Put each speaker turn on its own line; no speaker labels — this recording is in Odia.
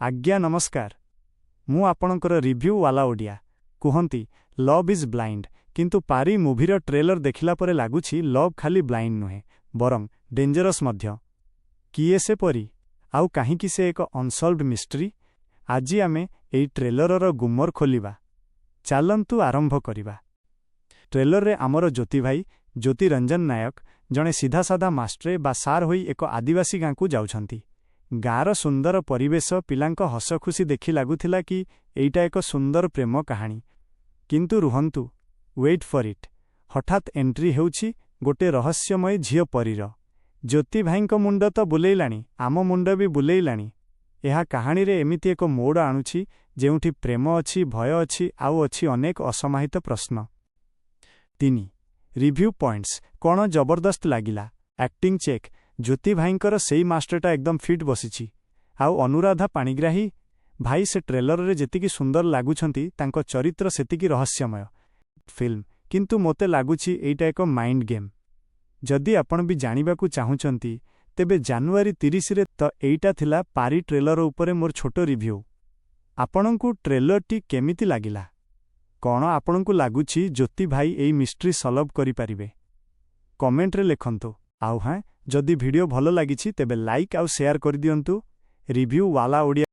ଆଜ୍ଞା ନମସ୍କାର। ମୁଁ ଆପଣଙ୍କର ରିଭ୍ୟୁ ୱାଲା ଓଡ଼ିଆ। କୁହନ୍ତି, "Love is blind"। କିନ୍ତୁ ପାରି ମୁଭିର ଟ୍ରେଲର ଦେଖିଲା ପରେ ଲାଗୁଛି ଲଭ୍ ଖାଲି ବ୍ଲାଇଣ୍ଡ ନୁହେଁ, ବରଂ ଡେଞ୍ଜରସ୍ ମଧ୍ୟ। କିଏ ସେ ପରି, ଆଉ କାହିଁକି ସେ ଏକ ଅନସଲ୍ଭଡ ମିଷ୍ଟ୍ରି? ଆଜି ଆମେ ଏଇ ଟ୍ରେଲରର ଗୁମର ଖୋଲିବା। ଚାଲନ୍ତୁ ଆରମ୍ଭ କରିବା। ଟ୍ରେଲରରେ ଆମର ଜ୍ୟୋତି ଭାଇ, ଜ୍ୟୋତି ରଞ୍ଜନ ନାୟକ, ଜଣେ ସିଧାସାଧା ମାଷ୍ଟ୍ରେ ବା ସାର୍ ହୋଇ ଏକ ଆଦିବାସୀ ଗାଁକୁ ଯାଉଛନ୍ତି। ଗାଁର ସୁନ୍ଦର ପରିବେଶ, ପିଲାଙ୍କ ହସଖୁସି ଦେଖି ଲାଗୁଥିଲା କି ଏଇଟା ଏକ ସୁନ୍ଦର ପ୍ରେମ କାହାଣୀ। କିନ୍ତୁ ରୁହନ୍ତୁ, wait for it। ହଠାତ୍ ଏଣ୍ଟ୍ରି ହେଉଛି ଗୋଟେ ରହସ୍ୟମୟୀ ଝିଅ ପରୀର। ଜ୍ୟୋତି ଭାଇଙ୍କ ମୁଣ୍ଡ ତ ବୁଲେଇଲାଣି, ଆମ ମୁଣ୍ଡ ବି ବୁଲେଇଲାଣି। ଏହା କାହାଣୀରେ ଏମିତି ଏକ ମୋଡ଼ ଆଣୁଛି, ଯେଉଁଠି ପ୍ରେମ ଅଛି, ଭୟ ଅଛି, ଆଉ ଅଛି ଅନେକ ଅସମାହିତ ପ୍ରଶ୍ନ। 3। Review points. କ'ଣ ଜବରଦସ୍ତ ଲାଗିଲା? Acting check. ଜ୍ୟୋତି ଭାଇଙ୍କର ସେଇ ମାଷ୍ଟରଟା ଏକଦମ ଫିଟ୍ ବସିଛି। ଆଉ ଅନୁରାଧା ପାଣିଗ୍ରାହୀ, ଭାଇ, ସେ ଟ୍ରେଲରରେ ଯେତିକି ସୁନ୍ଦର ଲାଗୁଛନ୍ତି, ତାଙ୍କ ଚରିତ୍ର ସେତିକି ରହସ୍ୟମୟ। ଫିଲ୍ମ କିନ୍ତୁ ମୋତେ ଲାଗୁଛି ଏଇଟା ଏକ ମାଇଣ୍ଡ ଗେମ୍। ଯଦି ଆପଣ ବି ଜାଣିବାକୁ ଚାହୁଁଛନ୍ତି, ତେବେ ଜାନୁଆରୀ 30ରେ। ତ ଏଇଟା ଥିଲା ପାରି ଟ୍ରେଲର ଉପରେ ମୋର ଛୋଟ ରିଭ୍ୟୁ। ଆପଣଙ୍କୁ ଟ୍ରେଲରଟି କେମିତି ଲାଗିଲା? କ'ଣ ଆପଣଙ୍କୁ ଲାଗୁଛି ଜ୍ୟୋତି ଭାଇ ଏଇ ମିଷ୍ଟ୍ରି ସଲଭ୍ କରିପାରିବେ? କମେଣ୍ଟରେ ଲେଖନ୍ତୁ। ଆଉ ହଁ, ଯଦି ଭିଡ଼ିଓ ଭଲ ଲାଗିଛି, ତେବେ ଲାଇକ୍ ଆଉ ସେୟାର କରିଦିଅନ୍ତୁ। ରିଭ୍ୟୁ ୱାଲା ଓଡ଼ିଆ।